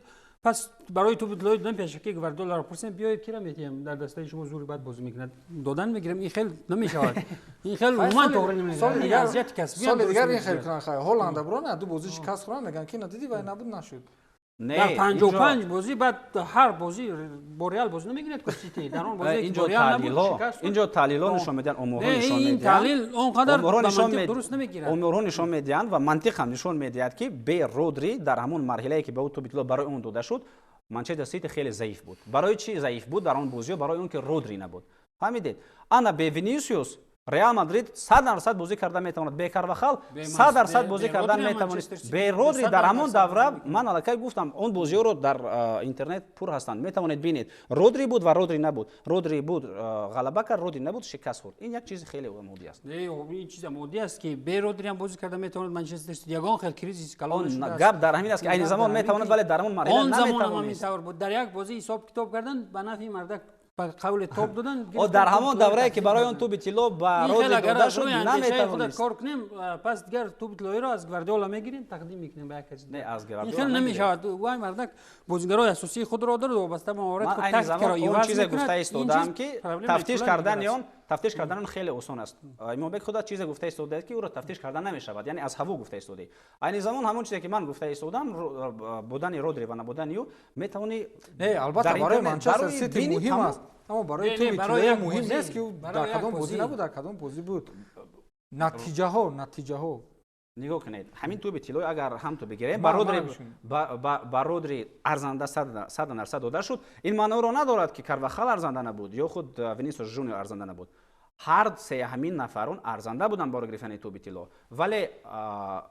пас барои тӯби тиллоӣ додан пешакӣ Гвардиоларо пурсем, биёед, кира метиҳем, дар дастаи шумо зури бад бозӣ мекунад, додан мегирем. Ин хел намешавад, ин хел умуман тоғри намегирад. Ин азияти касбӣ соли дигар ин хел кунанд, хай Ҳоланда бурона ду бозӣ шикаст хӯранд, мегӯянд ки надидӣ, вай набуд, нашуд. Не, дар 55 бозӣ баъд ҳар бозӣ бо Реал бозӣ намегирад ку Сити. Дар он бозие ки инҷо бо Реал набуд, таҳлилҳо шикаст хӯрд. Инҷо таҳлилҳо нишон медиҳанд, оморҳо Не, нишон ин медиҳанд. таҳлил он қадар Оморҳо ба нишон мантиқ дуруст намегирад. Оморҳо нишон медиҳанд ва мантиқ ҳам нишон медиҳад, ки бе Родри дар ҳамон марҳилае ки ба ӯ тӯби тилло барои он дода шуд, Манчестер Сити хеле заиф буд. Барои чӣ заиф буд дар он бозиҳо? Барои он ки Родри набуд, фаҳмидед? Ана бе Винисиус Реал Мадрид 100% бозӣ карда метавонад, бе Карвахал 100% бозӣ кардан метавонист. Бе Родри дар ҳамон давра, ман аллакай гуфтам, он бозиҳоро дар интернет пур ҳастанд, метавонед бинед. Родри буд ва Родри набуд, Родри буд, ғалаба кард, Родри набуд, шикаст хӯрд. Ин як чизи хеле оддӣ аст. Не, ин чиз оддӣ аст, ки бе Родри ҳам бозӣ карда метавонад Манчестер Сити, ягон хел кризис калон нашудааст. Гап дар ҳамин аст, ки айни замон метавонад, вале дар ҳамон марҳила он замон ҳам ҳамин наметавонист. тавр буд. Дар як бозӣ ҳисоб китоб кардан, ба нафъи мардак ба қавли топ додан. О, дар ҳамон даврае ки барои он тӯби тилло ба ин хел Родри агар дода аз шуд, рӯи андешаи худат наметавонист. кор кунем, пас дигар тӯби тиллоиро аз Гвардиола мегирем, тақдим мекунем ба як каси. Не, аз ин Гвардиола хел намегирем. намешавад. Вай мардак бозигарои асосии худро дорад, вобаста ба маҳорати Ман худ айни тактикаро замон он иваз чизе мекунад. гуфта Ин истодаам, чиз ки проблемаи тафтиш куллан кардани дигар аст. он, тафтиш кардани он хеле осон аст. Имомбек худат чизе гуфта истодааст, ки ӯро тафтиш кардан намешавад, яъне аз ҳаво гуфта истодӣ. Айни замон ҳамон чизе ки ман гуфта истодам, будани Родри ва набудани ӯ, метавонӣ Не, албатта, дар барои интернет Манчестер барои Сити бини муҳим тамом. аст, аммо барои Не, тӯби барои тиллоӣ як муҳим бозӣ, нест, ки ӯ барои дар як кадом бозӣ бозӣ. набуд, дар кадом бозӣ буд. Натиҷаҳо, натиҷаҳо. Нигоҳ кунед, ҳамин тӯби тиллои агар ҳам ту бигирем, Ман- ба Родри ман шумо. ба Родри арзанда 100% дода шуд, ин маъноро надорад, ки Карвахал арзанда набуд ё худ Винисиус Жуниор арзанда набуд. Ҳар се ҳамин нафарон арзанда буданд барои гирифтани тӯби тилло, вале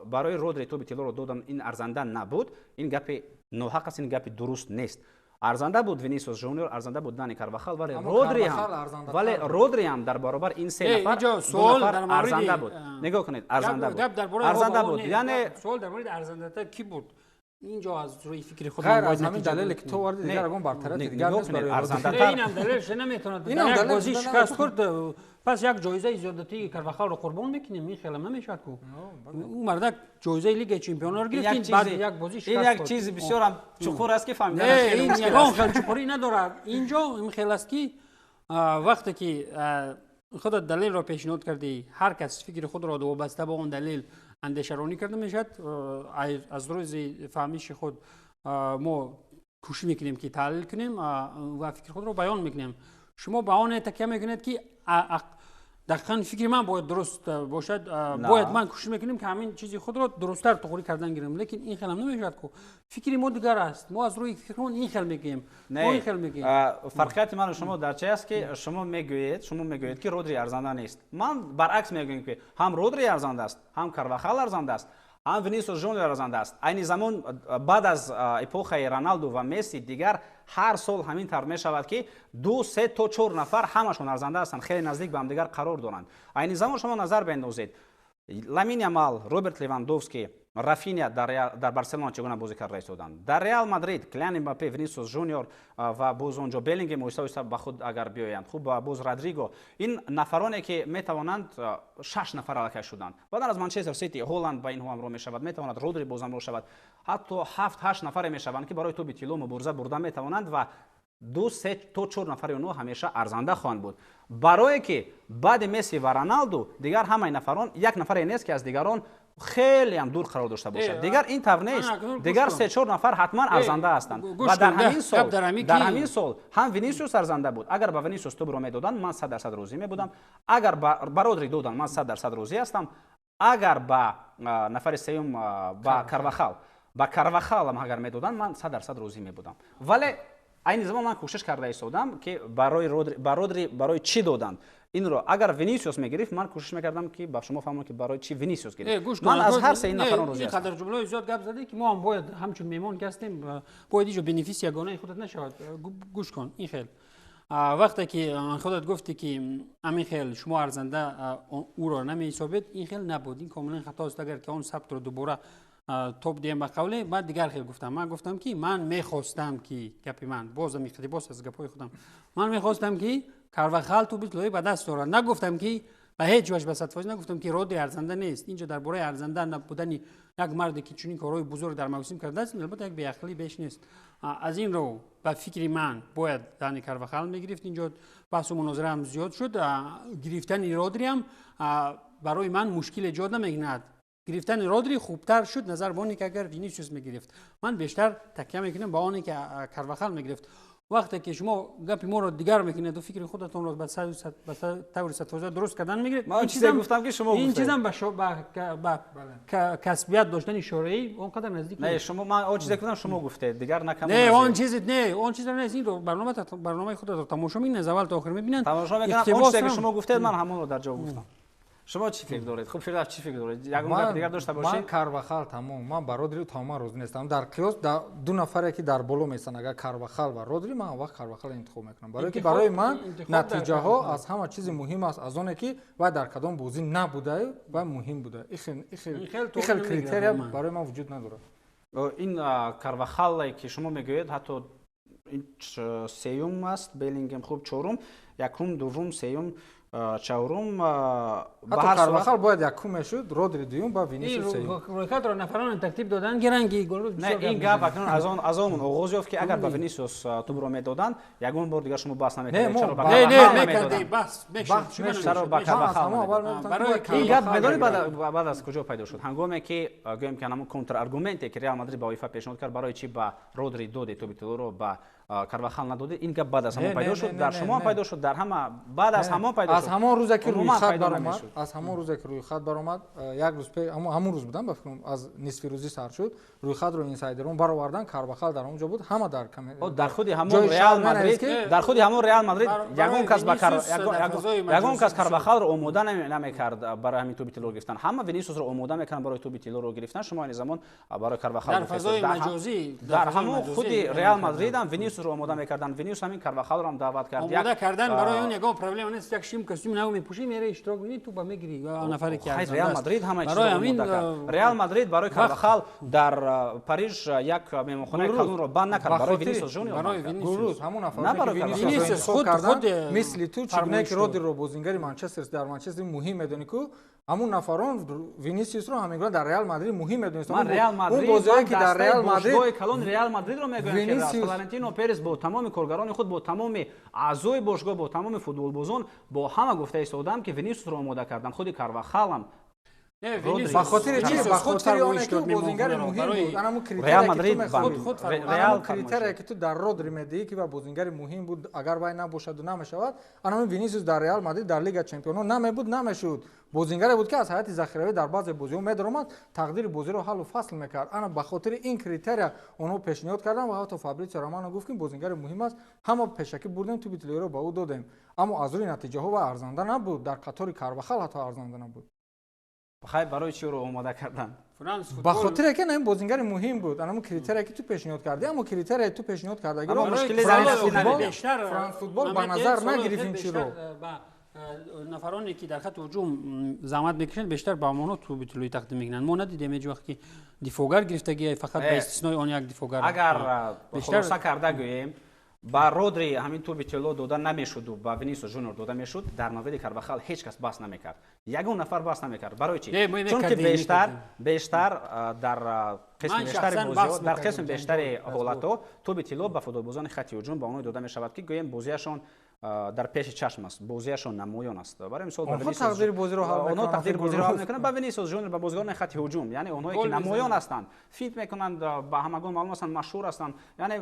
барои Родри тӯби тиллоро додан, ин арзанда набуд, ин гапи ноҳақ аст, ин гапи дуруст нест. Арзанда буд Винисиус Жуниор, арзанда буд Дани Карвахал, вале Аммо Родри Карвахал ҳам арзандатар вале буд. Родри ҳам дар баробар ин се Не, нафар, инҷо ду суол нафар дар мавриди, арзанда буд. Нигоҳ кунед, арзанда буд, гап дар бораи арзанда об буд, не, яъне суол дар мавриди арзандатар кӣ буд. Инҷо аз рӯи фикри худ Ғайр аз ҳамин далеле ки ту овардӣ, дигар ягон бартарияти Не, дигар нигоҳ нест кунед, барои Родри. арзандатар. Не, инам далелша наметавонад. Инам Дар як далел бозӣ шуда шикаст наметавонад. хӯрд, пас як ҷоизаи зиёдатии Карвахалро қурбон мекунем. Ин хелам намешавад ку. Ӯ мардак ҷоизаи Лигаи чемпиононро Ин гирифт, як ин баъди чизи як бозӣ ин шикаст як хӯрд. чизи бисёр ҳам чуқур аст, ки фаҳмиданаш Не, хеле ин мушкил ягон аст. хел чуқурӣ надорад. Инҷо ин хел аст, ки вақте ки худат далелро пешниҳод кардӣ, ҳар кас фикри худро вобаста ба он далел андешаронӣ карда мешавад. Аз рӯзи фаҳмиши худ мо кӯшиш мекунем, ки таҳлил кунем ва фикри худро баён мекунем. Шумо ба оне такя мекунед, ки дақиқан фикри ман бояд дуруст бошад, На. бояд ман кӯшиш мекунем, ки ҳамин чизи худро дурусттар туғрӣ кардан гирем, лекин ин хелам намешавад ку. Фикри мо дигар аст, мо аз рӯи фикрмон ин хел мегӯем, мо ин хел мегӯем. Фарқияти ману шумо дар чи аст, ки шумо мегӯед, ки Родри арзанда нест. Ман баръакс мегӯем, ки ҳам Родри арзанда аст, ҳам Карвахал арзанда аст, ҳам Винисиус Жуниор арзанда аст. Айни замон, баъд аз эпохаи Роналду ва Месси, дигар ҳар сол ҳамин тавр мешавад, ки ду, се то чор нафар ҳамашон арзанда ҳастанд, хеле наздик ба ҳамдигар қарор доранд. Айни замон шумо назар бендозед. Ламин Ямал, Роберт Левандовский, Рафиня дар Барселона чӣ гуна бозӣ карда истоданд. Дар Реал Мадрид Килиан Мбаппе, Винисиус Жуниор ва боз онҷо Беллингем оҳиста оҳиста ба худ агар биёянд, хуб, боз Родриго. Ин нафароне ки метавонанд, шаш нафар аллакай шуданд. Баъдан аз Манчестер Сити Ҳоланд ба инҳо ҳамроҳ мешавад, метавонад Родри боз ҳамроҳ шавад. Ҳатто ҳафт ҳашт нафаре мешаванд, ки барои тӯби тилло мубориза бурда метавонанд ва ду, се то чор нафари онҳо ҳамеша арзанда хоҳанд буд. Барое ки баъди Месси ва Роналду дигар ҳамаи нафарон, як нафаре нест, ки аз дигарон хелеам дур қарор дошта бошад. Дигар ин тавр нест, дигар се чор нафар ҳатман арзанда ҳастанд. Ва дар ҳамин сол ҳам Винисиус арзанда буд. Агар ба Винисиус тӯбро медоданд, ман 100% розӣ мебудам. Агар ба Родри доданд, ман 100% розӣ ҳастам. Агар ба нафари сеюм, ба Карвахал агар медоданд, ман 100% розӣ мебудам. Вале айни замон ман кӯшиш карда истодам, ки барои ба Родри барои чӣ доданд инро. Агар Винисиус мегирифт, ман кӯшиш мекардам, ки ба шумо фаҳмам, ки барои чӣ Винисиус гирифт. Ман аз ҳар се ин нафарон розӣ ҳастам. Қадар ҷумлаҳои зиёд гап задӣ, ки мо ҳам бояд ҳамчун меҳмон ки ҳастем, бояд иҷо бенефиси ягонаи худат нашавад. Гӯш кун, ин хел вақте ки худат гуфтӣ, ки ҳамин хел шумо арзанда ӯро намеҳисобед, ин хел набуд, ин комилан хато аст. Агар ки он сабтро дубора топ диҳем, ба қавле баъд дигар хел гуфтам. Ман гуфтам, ки ман мехостам, ки гапи ман бозам иқтибос аз гапҳои худам, ман мехостам, ки Карвахал тӯби тиллоӣ ба даст орад. Нагуфтам, ки ба ҳеҷ ваҷ ба 100% нагуфтам, ки Родри арзанда нест. Инҷо дар бораи арзанда набудани як марде, ки чунин корҳои бузург дар мавсим кардааст, албатта, як беақлӣ беш нест. Аз ин рӯ, ба фикри ман, бояд Дани Карвахал мегирифт. Инҷо баҳсу мунозира ҳам зиёд шуд. Гирифтани Родриам барои ман мушкил эҷод намекунад. Гирифтани Родри хубтар шуд назар ба оне ки агар Винисиус мегирифт. Ман бештар такя мекунам ба оне ки Карвахал мегирифт. Вақте ки шумо гапи моро дигар мекунед, фикри худатонро ба таври 100% дуруст кардан мегиред. Ман чизе гуфтам, ки шумо ин чизам ба касбият доштани шораӣ он қадар наздик. Не, шумо, ман он чизе гуфтам, шумо гуфтед, дигар накам. Не, он чизе не, он чизе нест. Ин барномаи худатро тамошо мекунед, аз аввал то охир мебинанд. Тамошо мекунам. Он чизе ки шумо гуфтед, ман ҳамонро дар ҷавоб гуфтам. Шумо чӣ фикр доред? Хуб, Фирдавс, чӣ фикр доред? Ягон гап дигар дошта бошед? Ман Карвахал, тамом. Ман ба Родри тамоман розӣ нестам. Дар қиёс ду нафаре ки дар боло местанд, агар Карвахал ва Родри, ман он вақт Карвахалро интихоб мекунам, барое ки барои ман натиҷаҳо аз ҳама чизи муҳим аст, аз оне ки вай дар кадом бозӣ набудаю вай муҳим буда. Ин хел критерия барои ман вуҷуд надорад. Ин Карвахале ки шумо мегӯед, ҳатто сеюм аст, Беллингем хуб чорум, якум, дуввум, сеюм, чаҳорум. Ҳатто Карвахал бояд якум мешуд, Родри дуюм ба Винисиус сеюм. Рӯйхатро нафароне тартиб доданд, ки ранги Не, ин гап акнун аз он оғоз ёфт, ки агар ба Винисиус тӯбро медоданд, ягон бор дигар шумо баҳс намекардед, чаро ба чаро ба Карвахал. Ин гап медонӣ баъд аз куҷо пайдо шуд? Ҳангоме ки гӯем ки ҳамон контраргументе ки Реал Мадрид ба УЕФА пешниҳод кард, барои чӣ ба Родри доде тӯби тиллоро, ба Карвахал надодед, ин гап баъд аз ҳамон пайдо шуд. Дар шумо пайдо шуд, дар ҳама баъд аз ҳамон пайдо шуд. Аз ҳамон рӯзе ки рӯйхат баромад, аз ҳамон рӯзе ки рӯйхат баромад, як рӯз пе, ҳамон рӯз будам, ба фикрам, аз нисфи рӯзӣ сар шуд, рӯйхатро инсайдерон баровардан, Карвахал дар он ҷо буд, ҳама дар Дар худи ҳамон Реал Мадрид, дар худи ҳамон Реал Мадрид ягон кас Карвахалро омода намекард барои ҳамин тӯби тиллоро гирифтан. Ҳама Винисиусро омода мекарданд барои тӯби тиллоро гирифтан. Шумо ин замон барои Карвахал дар фазои маҷозӣ. Дар ҳамон худи Реал Мадрид ҳам Винисиусро омода мекарданд. Винисиус ҳамин Карвахалро ҳам даъват кард. Омода кардан барои он ягон проблема нест. Як шим костюм нав мепӯшӣ, мере, иштирок мекунӣ, тӯба мегирӣ. Нафаре ки Реал Мадрид ҳама чизро омода кард. Реал Мадрид барои Карвахал дар Париж як меҳмонхонаи калонро банд накард, барои Винисиус Жуниор. Гурӯз ҳамон нафаре ки Винисиус интихоб кардан, мисли ту чӣ гуна ки Родриро бозингари Манчестер дар Манчестер муҳим медонӣ ку, ҳамун нафарон Винисиусро ҳамин дар Реал Мадрид муҳим медонистанд. Реал Мадрид, он бозиҳое ки дар Реал Мадрид калони Реал Мадридро мегӯям, ки Флорентино Перес бо тамоми коргарони худ, бо тамоми аъзои бошгоҳ, бо тамоми футболбозон, бо ҳама гуфта истодам, ки Винисиусро омода кардам, худи Карвахалам. Ба хотири чи? Ба хотири оне ки бозингари муҳим буд. Анамун критерия, ки ту дар Родри медиҳӣ, ки ва бозингари муҳим буд, агар вай набошаду намешавад, анамун Винисиус дар Реал Мадрид дар Лига Чемпионҳо намебуд, намешуд. Бозингаре буд, ки аз ҳайати захиравӣ дар баъзе бозиҳо медаромад, тақдири бозиро ҳаллу фасл мекард. Ана ба хотири ин критерия онҳо пешниҳод карданд ва ҳатто Фабритсио Романо гуфт, ки бозингари муҳим аст, ҳама пешакӣ бурдем, тӯби тиллоиро ба ӯ додем. Аммо аз рӯи натиҷаҳо вай арзанда набуд, дар қатори Карвахал ҳатто арзанда набуд. Хай, барои чӣ ӯро омода карданд? Ба хотире ки ин бозингари муҳим буд. Анамун критерия, ки ту пешниҳод кардӣ, аммо критерияи ту пешниҳод кардагиро Франс Футбол ба назар нагирифт ин чиро. Нафароне ки дар хатти ҳуҷум заҳмат мекашанд, бештар ба онҳо тӯби тиллоӣ тақдим мекунанд. Мо надидем ҳеҷ вақт, ки дифоъгар гирифтагӣ, фақат ба истиснои он як дифоъгар. Агар хулоса карда гӯем, ба Родри ҳамин тӯби тилло дода намешуду ба Винисиус Жуниор дода мешуд, дар мавриди Карвахал ҳеҷ кас баҳс намекард, ягон нафар баҳс намекард. Барои чӣ? Чунки бештар дар қисми бештари бозиҳо, дар қисми бештари ҳолатҳо тӯби тилло ба футболбозони хатти ҳуҷум, ба онҳое дода мешавад, ки гӯем бозиашон дар пеши чашм аст, бозиашон намоён аст. Барои мисол, тақдири бозиро ҳал онҳо тақдири бозиро ҳал мекунанд. Ба Винисиус Жуниор, ба бозигарони хатти ҳуҷум, яъне онҳое ки намоён ҳастанд, финт мекунанд, ба ҳамагон маълум ҳастанд, машҳур ҳастанд. Яъне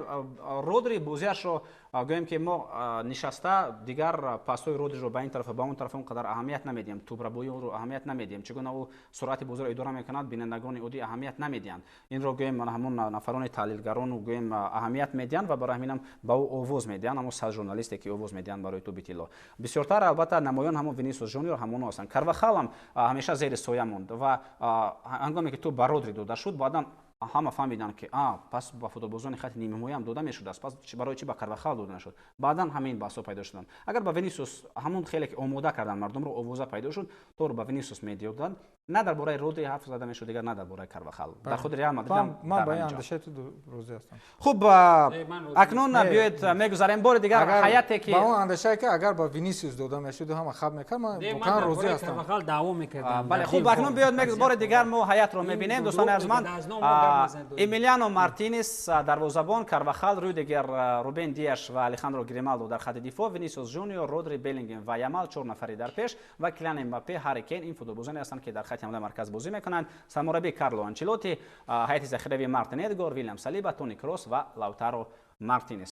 Родри бозиашро, гӯем ки мо нишаста дигар пасҳои Родриро ба ин тараф, ба он тараф он қадар аҳамият намедиҳем, тӯбрабоии ӯро аҳамият намедиҳем, чӣ гуна ӯ суръати бозиро идора мекунад, бинандагони оддӣ аҳамият намедиҳанд. Инро гӯем ҳамон нафарони таҳлилгарону гӯем аҳамият медиҳанд ва барои ҳаминам ба ӯ овоз медиҳанд. Ҳамон 100 журналисте ки овоз медиҳанд барои тӯби тилло, бисёртар албатта намоён ҳамон Винисиус Жуниор, ҳамоно ҳастанд. Карвахалам ҳамеша зери соя монд ва ҳангоме ки тӯб ба Родри дода шуд, баъдан ҳама фаҳмиданд, ки а пас ба футболбозони хатти нимҳимояам дода мешудааст, пас барои чӣ ба Карвахал дода нашуд? Баъдан ҳамин баҳсҳо пайдо шуданд. Агар ба Винисиус ҳамон хеле ки омода карданд мардумро, овоза пайдо шуд, торо ба Винисиус медоданд, на дар бораи Родри ҳарф зада мешуд дигар, на дар бораи Карвахал. Дар худи Реал Мадрид. Ман ба ин андешаи ту розӣ ҳастам. Хуб, акнун биёед мегузарем бори дигар ҳайате ки ба он андешае, ки агар ба Винисиус дода мешуду ҳама хаб мекард, ман воқеан розӣ ҳастам. Карвахал даъво мекардам. Бале, хуб, акнун биёед бори дигар мо ҳайатро мебинем, дӯстони арҷманд. Эмилиано Мартинес дарвозабон, Карвахал, Рюдигер, Рубен Диаш ва Алехандро Грималдо дар хатти дифоъ, Винисиус Жуниор, Родри, Беллингем ва Ямал чор нафари дар пеш ва Килиан Мбаппе, Ҳарри Кейн — ин футболбозоне ҳастанд, ки дар хатти ҳамлаи марказ бозӣ мекунанд. Сармураббӣ Карло Анчелотти, ҳайати захиравӣ Мартин Эдгор, Вилям Салиба, Тони Кросс ва Лаутаро Мартинес.